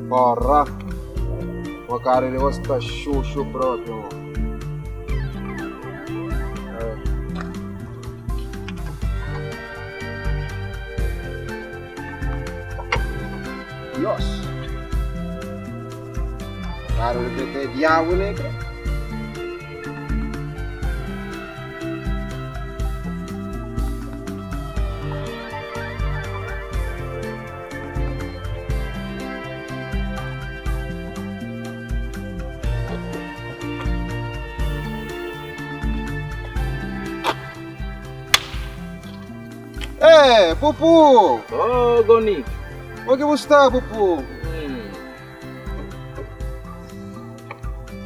Porra! Bo cara di bo sta xuxu propi, mo. Dios! Cara di preto é diabo, né? Eh, Pupu! Oh, Goni. Como que você está, Pupu? Hum.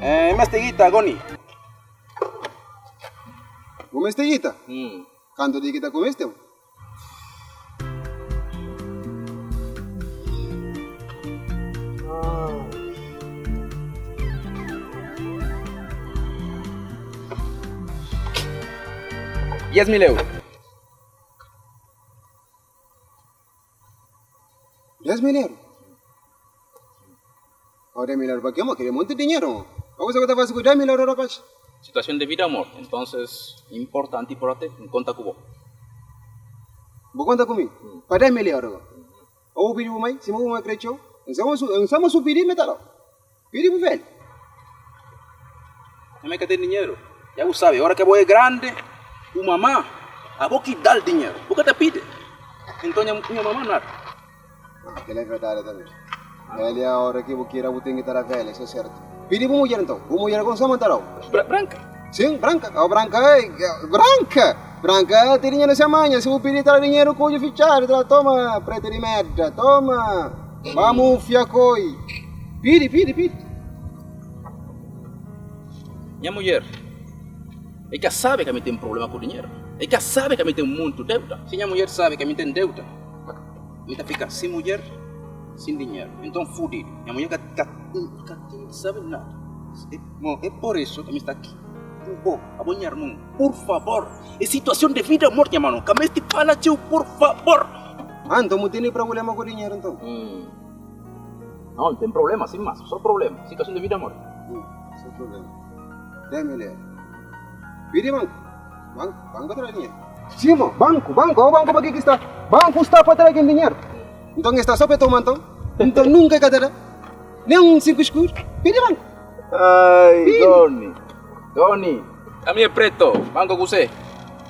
Eh, meste guita, Goni. Bu meste guita? Hum. Kantu di ki ta ku meste? 10 mil euro. 10 mil euro? Oh, 10 mil euro pa ke, mo? Kere monti dinheru, mo. O kusa ku ta fasi ku 10 mil euro, rapaz? Situación de vida o morte. Entonces, importante, importante, konta ku bo. Bu konta ku mi? Pa 10 mil euro? O bu pidi bu mai? Sima bu mai kre txeu? N sa ma su pidi, mi ta dau. Pidi bu velho. Nha mai ka ten dinheru. Ya bu sabe, ora ke bo é grande, bu mama, abo ki dal dinheru. Bu ka ta pidi. Enton nha, nha mama nada. Ah, kela é verdade tambe. Velha, ora ki bu kira bu ten ki ta da velha, isso é certo. Pidi bu mulher então. Bu mulher com sama ta dau. Bra branca. Sim, branca. Oh, branca, é, branca. Branca tem dinheiro nessa manhã. Se bu pidi ta da dinheiro com olho fechado, ta toma, preta de merda, toma. Vamos, fiacoi. Pidi, pidi, pidi. Nha mulher, e ka sabe ki ami ten problema ku dinheru. E ka sabe ki ami ten muntu deuda. Si nha mulher sabe ki ami ten deuda, mi ta fika sin mulher, sin dinheru. Enton fudidu. Nha mulher ka, ka, ka ten ki sabe nada. E, bon, é por isso ki ami sta aki ku bo, abo nha irmon. Por favor, é situason de vida ou morti, nha mano. Ka mesti fala txeu, por favor. Ah, nton bu tene problema ku dinheru nton? Hum. Não, tem problema, sim, mas só problema. Situação de vida ou morte. Hum, só problema. 10 mil euros. Pidi banco. Banco, banco traz dinheiro. Sim, mo, banco, banco, o banco para que que está? Banco está para trazer dinheiro. Então está só para tomar então? Então nunca que te dá. Nem um cinco escuros. Pidi banco. Ai, Pidi. Doni. Doni. A mim é preto, banco com você.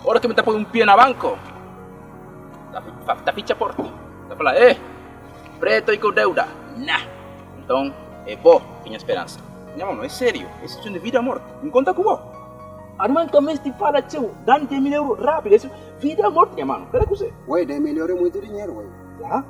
Ora que me tá pondo um pé na banco. Tá, tá, tá ficha a porta. Tá falando, eh, preto e com deuda. Nah. Então, é bom, tinha esperança. Minha mano, é sério. É situação de vida ou morte. Não conta com você. Armando também te fala, tio, dá 10 mil euros rápido. Isso, vida ou morte, minha mano. Cadê você? Ué, 10 mil euros é muito dinheiro, ué. Já?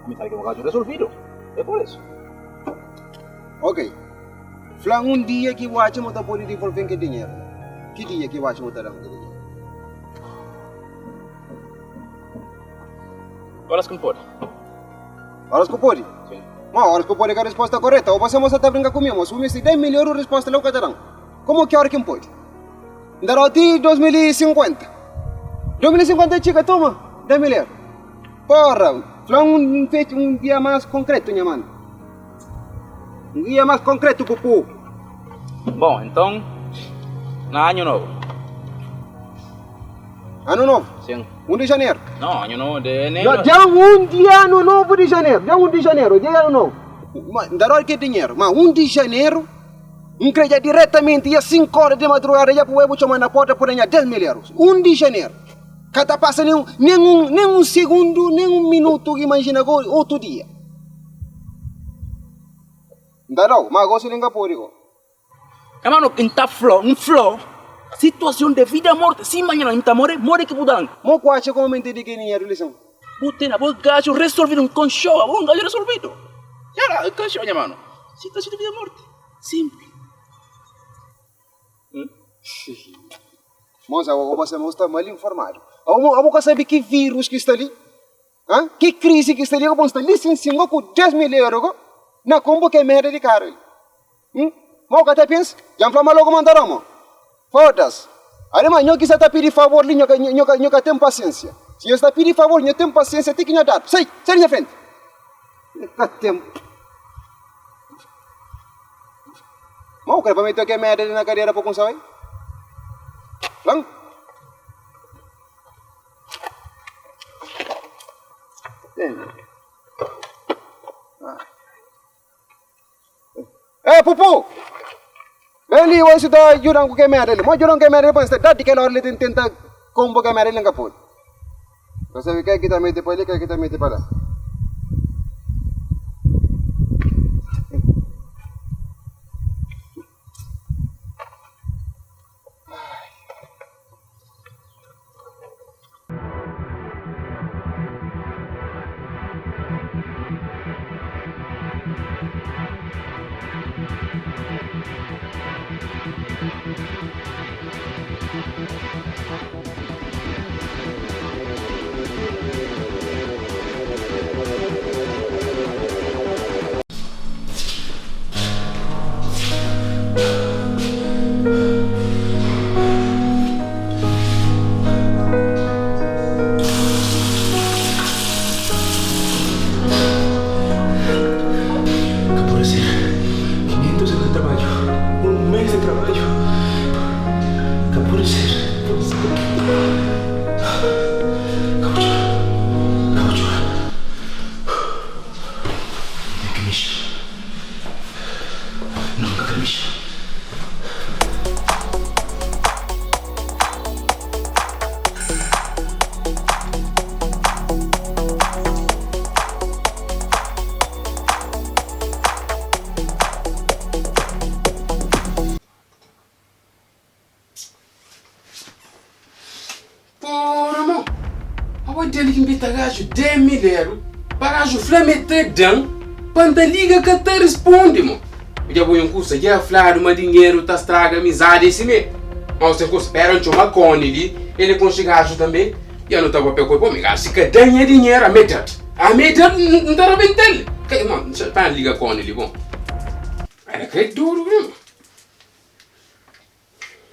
A mim sabe que é um caso resolvido. É por isso. Ok. Fala um dia que o Atimo tá pode devolver que dinheiro. Que dia que o Atimo tá dando dinheiro? Horas que pode. Horas que pode? Sim. Mas horas que pode é a resposta correta. Ou você moça tá brincando comigo, mas se 10 mil euros resposta lá o catarão. Como que hora que pode? Dará até 2050. 2050 chica, toma, 10 mil euros. Porra, fala um, um dia mais concreto, minha mano. Um dia mais concreto, pupu. Bom, então, na ano novo. Ano novo? Sim. 1 de janeiro. Não, ano novo de enero. Dia 1 de ano novo de janeiro. Dia 1 de janeiro, dia ano novo. Mas, dará que dinheiro? Mas 1 de janeiro, um creia diretamente, ia 5 horas de madrugada, já para o chamar na porta por 10 mil euros. 1 de janeiro. Cada passa nem um, nem um, nem um segundo, nem um minuto, imagina outro dia. Dará, mas agora se liga por isso. Mano, tá flor, um flor. Situação de vida ou morte. Se mañana não morre, morre que pudan. Mo quase como mente de que dinheiro lição. Butena, vos gajo resolvido um conchó, um gajo resolvido. Já, conchó, mano. Situação de vida ou morte. Simples. Hum? Moça, você está mal informado. Eu vou saber que vírus que está ali. Hã? Que crise que está ali. Eu vou estar ali em cima com 10 mil euros. Na combo que é merda de carro. Hum? Mas o que até pensa? Já me falou logo mandaram, mo. Foda-se. Aí, mas nho quiser tá pedir favor, nho, nho, nho, tem paciência. Se nho está pedir favor, nho tem paciência, tem que nho dar. Sai, sai da minha frente. Nunca tem. Ma bu kre pa mete ke merda li na kadera pa kunsa bai? Fla-m. Eh, Pupu! Ben li, oi, si ta judan ku ke merda li. Mo judan ku ke merda li, pa sta dati kel ora li ten tenta kombo ke merda li, nka pudi. Ka sabe ke ki ta mete pa li, ke ki ta mete pa la. Ka pode ser 500 euros di trabadju, un mes di trabadju Ka pode ser, pode ser Ka bu txora, ka bu txora N ten ki mexe Nau, N ka kre mexe. Porra mo, abo djali ki nbita gaju 10 mil eru pa gaju fla me ta dan pa nta liga ka ta risponde mo. Dja bo un kusa, dja fladu ma dinheru ta straga amizadi e sime. Ma bo sen kusa, pera ntxoma Kony li, el e konxe gaju tambe, dja no ta papia ku el, bo mi gaju si ka dan nha dinheru ame dat, ame dat nta rabental. Ka mo, pa liga Kony li bo. Era kre duru mesmo.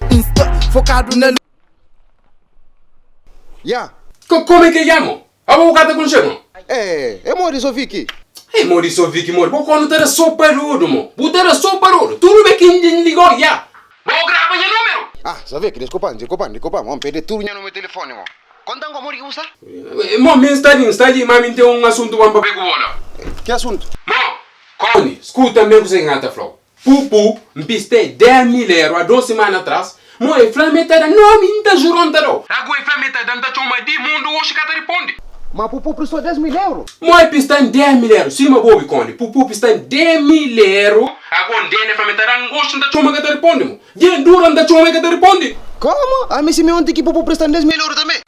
N sta fokadu na. Ya. Ko como é que ya mo? Abo bu ka ta konxe mo? Eh, é modi so fiki. É modi so fiki modi. Bo kono ta da so parudu mo. Bu ta da so parudu. Tudu be ki N ligou ya. Bo graba nha numero. Ah, so fiki, desculpa, desculpa, desculpa mo. N perde tudu nha numero di telefoni mo. Konta-m ko modi ki bu sta. Mo, mi N sta li, N sta li, ma mi N ten un asuntu pa N papia ku bo la. Ki asuntu? Mo, Kony, skuta-m ben kuzê ki N ka ta fla-u. Pupu, N pistê 10 mil eru a 2 simana atrás, mo e fla me ta da nomi N ta juró N ta dau. Agu e fla me ta da N ta txoma di mundu oxi ka ta riponde. Ma Pupu pristó 10 mil eru. Mo e pista-m 10 mil eru, sima bo obi Kony, Pupu pista-m 10 mil eru, agu N dene fla me ta da N oxi N ta txoma ka ta riponde mo dja N dura N ta txoma e ka ta riponde. Komu? Ami si mi onti ki Pupu prista-m 10 mil eru tanbe.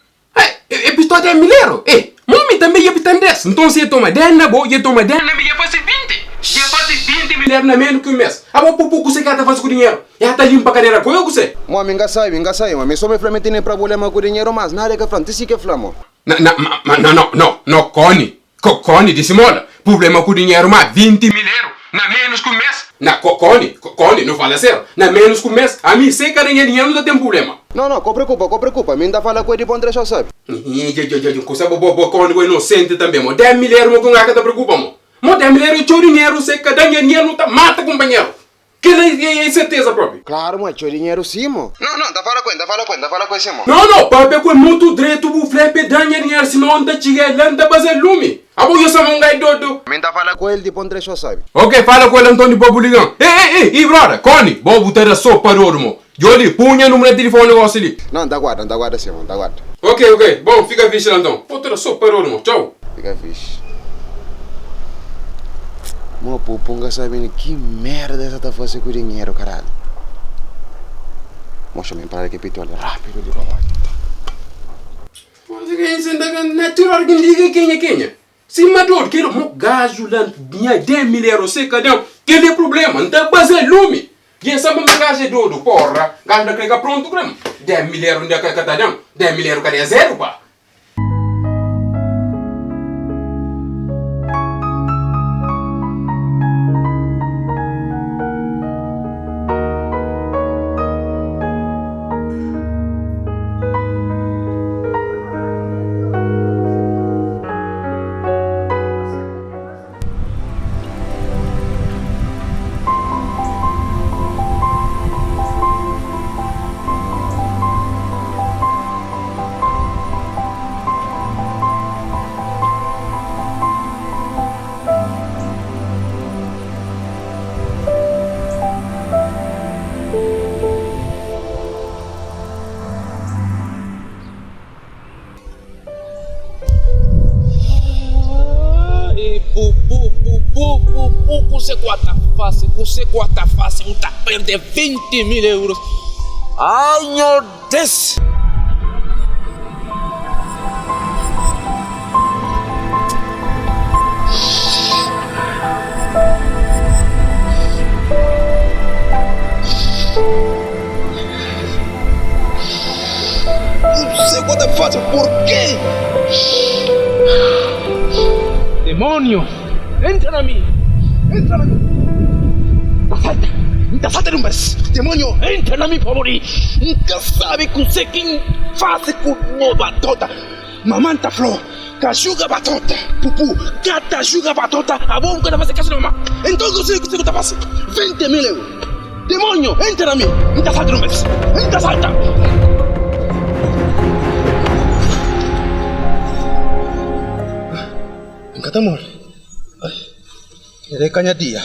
E pistó 10 mil eru? E, mo mi tanbe dja pista-m 10. Nton si e toma 10 na bo, dja toma 10 na mi, dja fase 20. Dja fase 20 mil eru na menu ki un mes. Abo pupu kuse ki a ta fase ku dinheru? E a ta limpa kadera ku eu kuse? Mo mi nka sabi, nka sabi, mo mi so mi fla mi tene prabolema ku dinheru, mas nada e ka fla-m, ti si ke fla mo. Na, na, ma, ma, na, no, no, no, Kony, Ko, Kony, disimola, prublema ku dinheru ma 20 mil eru na menus ku un mes. Na, ko, Kony, ko, Kony, no fala seru, na menus ku un mes, ami se ka da nha dinheru no ta ten prublema. No, no, ko preokupa, ko preokupa, mi N ta fala ku el dipos N dexa-u sabi. Nhi, dja, dja, dja, kusa bo, bo, bo, Kony, bo inosenti tanbe, mo 10 mil eru mo ku N ka ta preokupa, mo, mo 10 mil eru e txeu dinheru, se ka da nha dinheru no ta mata kunpanheru. Kel-la é serteza propi. Klaru mo é txeu dinheru sim mo. No, no, N ta fala ku el, N ta fala ku el, N ta fala ku el sim mo. No, no, papia ku el mutu dretu bu fla pa el da nha dinheru sinon N ta txiga el la N ta baza lumi. Abo yo sama un gai dodu. Mi N ta fala ku el dipos N dexa-u sabi. Ok, fala ku el anton dipos bu liga-m. Ei, ei, ei, ei broda, Kony, bo bu ta da so pa dodu mo. Djoli, punha numeru na tilifoni gosi li. No, N ta guarda, N ta guarda sim mo, N ta guarda. Ok, ok, bon, fika fixi la anton. Bo ta da so pa dodu mo. Txau. Fika fixi. Mo pupu nka sabi ni ki merda es sa ta fase ku dinheru karalhu. Mo xa mi parada ki pitoli rapidu li pa baixu. Natural ki N liga kenha kenha. Sima dodu kel mo gaju la nha 10 mil euro se ka dam kel é problema N ta baza lumi Dja sabe ma gaju é dodu porra gaju da kre ka prontu kre 10 mil euro nda ka ta dam 10 mil euro ka da zero pa. Bu, bu, bu, kuse ku ata fase, kuse ku ata fase, bu ta perde 20 mil euros. Ai, nho Des! Kuse ku ata fase, purke? Demonios! Entra na mi! Entra na mi! Nta salta! Nta salta di un bes! Demonio, entra na mi pamodi N ka sabe kuse ki N fase ku nha batota. Mama ta fla, Ka juga batota, Pupu. Ka ta juga batota, abo bu ka ta fase kasu di mama. Enton kuse ku ta fase? 20 mil euro! Demonio, entra na mi! N ta salta di un bes! N ta salta! N ka ta more. Ai, el é ka nha dia.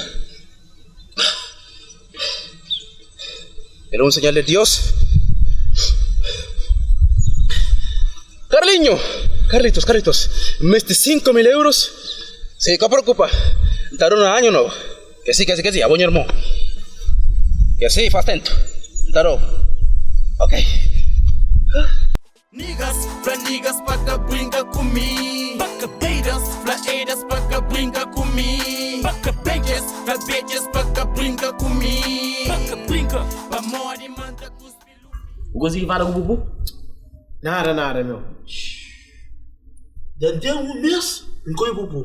El é un señal de Dios. Carlinho, Carlitos, Carlitos, mesti 5 mil euros. Si, ka preocupa. N ta duna año nobo. Ke si, ke si, ke si, abo nha ermon. Ke si, faz tentu. N ta dau. Ok. Niggas fla niggas pa ka brinka ku mi Haters fla haters pa ka brinka ku mi Bitches fla bitches pa ka brinka ku mi Pamodi man ta kuspi lumi. Bu konsigi fala ku Pupu? Nada, nada, meu. Dja ten un mês N ka oi Pupu.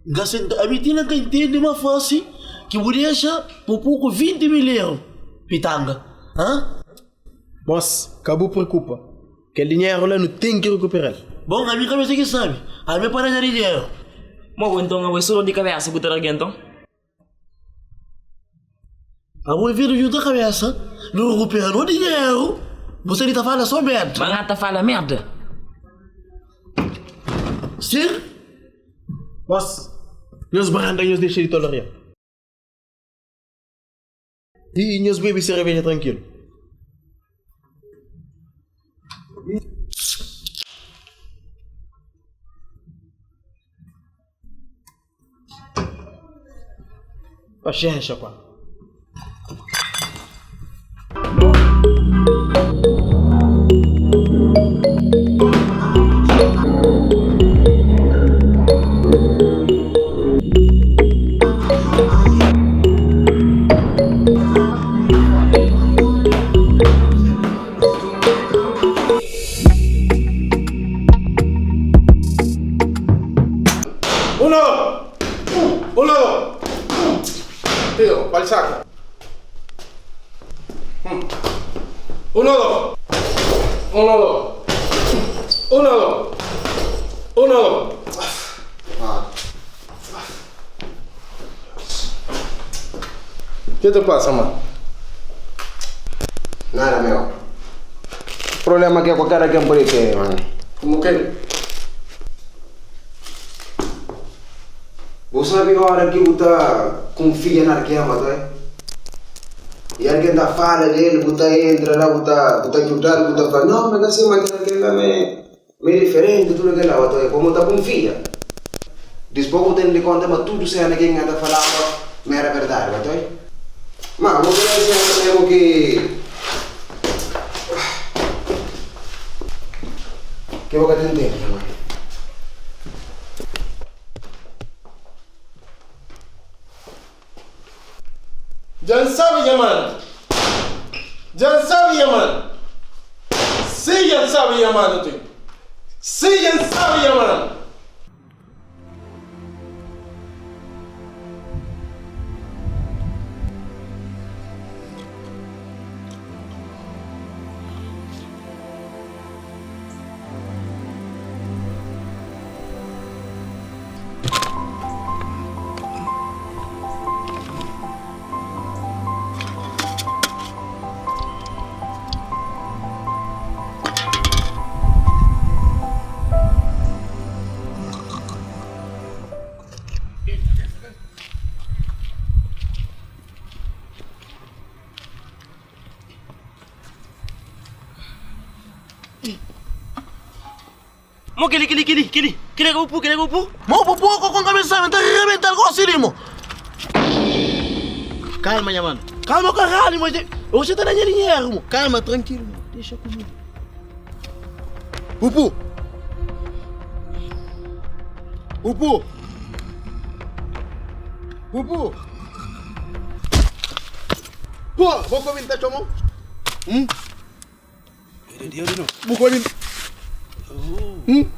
N ka senta, ami ti na ka intende ma fasi ki bu dexa Pupu ku 20 mil eru pitanga, ha? Mos, ka bu preokupa, kel dinheru la nu ten ki rekuperal. Bon, ami ka meste ki sabe, ami pa ranja dinheru. Mo, enton abo é so dor di kabesa bu ta da algen enton? Abo en vez di djuda kabesa, nu rekupera no dinheru, bu sta li ta fala so merda. Ma N ta fala merda? Sin. Bos, nhos branda nhos dexa di toloria. I nhos bebe serebeja trankilu. Paxénxa, pá. Uno, uno, Tio, pal saco. Uno, dos. Uno, dos. Uno, dos. Uno, dos. Ke ta pasa, man? Nada, meu. Problema ke kualker algen pode ten, man. Como ke? Bu sabe ora ki bu ta kunfia na algen, ma ta E algen ta fala del, bu ta entra la, bu ta bu ta judal, bu ta fla, no, ma ka si, ma kel algen la me me diferenti, tudu kila, ma ta komu ta kunfia. Dispos bu ten di konta ma tudu sena ki N ta falaba ma era berdadi, ba ta Ma bu kre sena mesmu ki ki bu ka ta ntende, nha mano. Dja N sabe nha mano Dja N sabe nha mano Si dja N sabe nha mano tu Si dja N sabe nha mano. Mo keli keli keli keli keli ka bu pu keli ka bu pu. Mo bu pu ko konta mensagem ta rebental gosi li mo. Calma, nha mano. Calma caralho, mas você tá ganhando dinheiro, mo. Calma, tranquilo, mano. Deixa comigo. Pupu! Pupu! Pupu! Pô, vou comentar, chamou? Hum? Bu comi. Hum?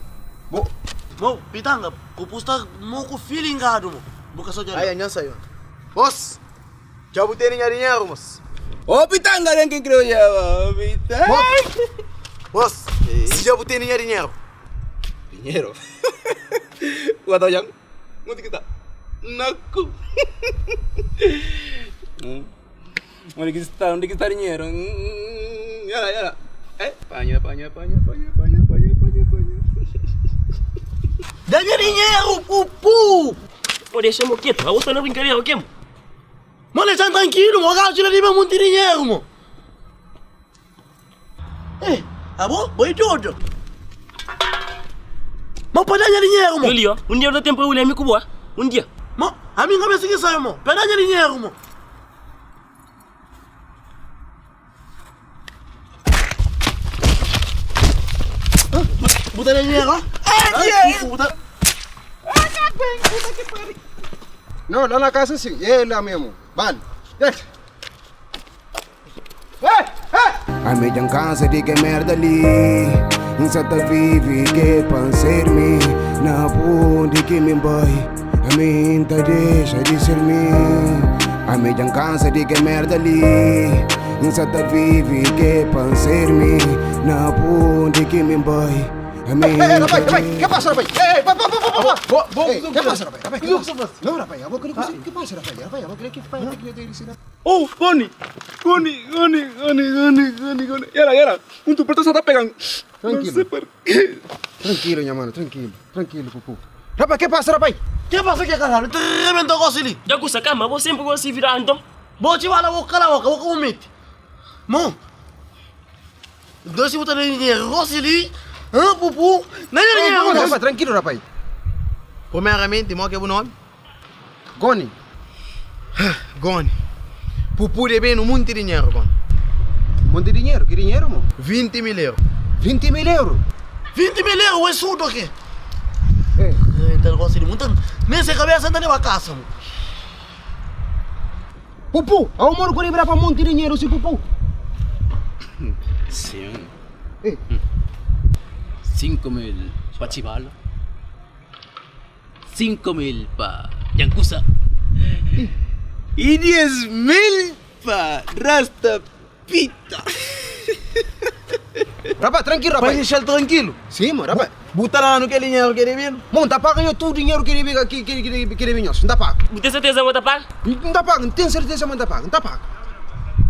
Bo. Mo, pitanga, Pupu está mo com feeling gado, mo. Buka só Ai, anhan saiu. Moço, já botei dinheiro, moço. Ô, Pitanga, nem quem criou já, ô, Pitanga. Moço, se já botei dinheiro. Dinheiro? Gua tahu yang. Ngerti kita. Naku. Onde que está? Onde que está dinheiro? Yala, yala. Eh, panha, panha, panha, panha, panha, panha, panha, panha. Dá dinheiro, Pupu! Pô, deixa mo quieto. A outra na brincadeira, o quê? mo? Mano, está tranquilo, mo. Gajo, ele deve muito dinheiro, mo. Eh, ah bom? Boi Jojo. Mo, pode dar dinheiro, mo. Juli, ó. Um dia eu dou tempo para o amigo boa. Um dia. Mo, a minha cabeça que sai, mo. Pede dinheiro, mo. Buta dinheiro, ó. Eh, buta. Não, lá na casa sim. É lá mesmo. Vale. Deixa. Ei, ei! A minha cansa de que merda ali Só tá vive que pancer-me Na ponte que me vai A mim tá deixa de ser mim A minha cansa de que merda ali Só tá vive que pancer-me Na ponte que me vai A mim Ei, ei, rapaz, rapaz, que passa, rapaz? Ei, ei, vá, vá, vá, vá, vá. Vou, Ei, que passa, rapaz? Rapaz, que passa? Não, rapaz, eu vou querer que que passa, rapaz? Rapaz, eu vou querer que faz que dele sim. Oh, Goni. Goni, Goni, Goni, Goni, Goni, Goni. Yala, yala. Um tu só tá pegando. Tranquilo. Não sei por quê. Tranquilo, minha mano, tranquilo. Tranquilo, Pupu. Rapaz, que passa, rapaz? Que passa aqui, caralho? Te rebentou o gosto ali. Já custa calma, vou sempre vou se virar então. Vou te falar, vou calar a boca, vou comer. Mo. Dois botar dinheiro, gosto ali. Hã, Pupu? Nem dinheiro, mo. Rapaz, tranquilo, rapaz. Primeiramente, qual que é o nome? Goni. Goni. Pupu deve um monte de dinheiro, Goni. Monte de dinheiro, que dinheiro, mo? 20 mil euros. 20 mil euros. 20 mil euros, é surdo aqui. Ei. Então, gosto de muito. Nem se cabeça anda nem casa, mo. Pupu, ao moro que libra para monte de dinheiro, se Pupu. Sim. Ei. 5 mil pa Chibalo. 5 mil pa Yankusa. E 10 mil pa Rasta Pita. Rapaz, tranquilo, Vai rapaz. deixar ele tranquilo. Sim, mo, rapaz. Botar lá no que dinheiro que ele vem. Mo, não tá pagando tudo o dinheiro que ele que que que que ele não tá pago. Não tem certeza, vou tapar? Não tá pago, não tenho certeza, mas não tá pago, não tá pago.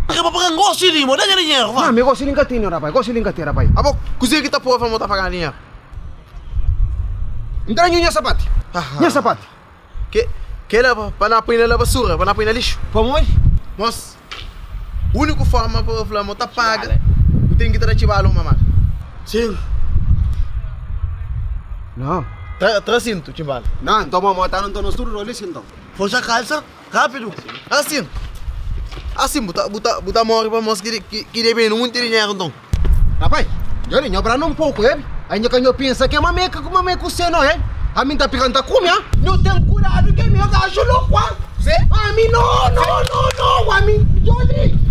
Que para pagar gosto ali, mo. Dá dinheiro, Não, vá. meu gosto de engatinho, rapaz, gosto de engatinho, rapaz. Ah, bom, cozinha que tá porra, vamos tá pagando dinheiro. Entra em sapato. Minha sapato. Que, que ela, para não pôr na basura, para não pôr na lixo. Vamos? Moço, única forma para falar, mo tá paga. Eu tenho que trazer chibalo, mamá. Sim. Não. Tra, tra cinto, chibalo. Não, então vamos matar não no surro, ali então. Força a calça, rápido. Assim. Assim, botar, botar, botar morre para moço que, que, que deve um monte de dinheiro, então. Rapaz, eu nem obra um pouco, é? Ainda que eu pensa que é uma meca, uma meca você não é? A mim tá picando a come, ah? Não tem cuidado que me gajo louco, ah? A mim não, não, não, não, a mim, Johnny.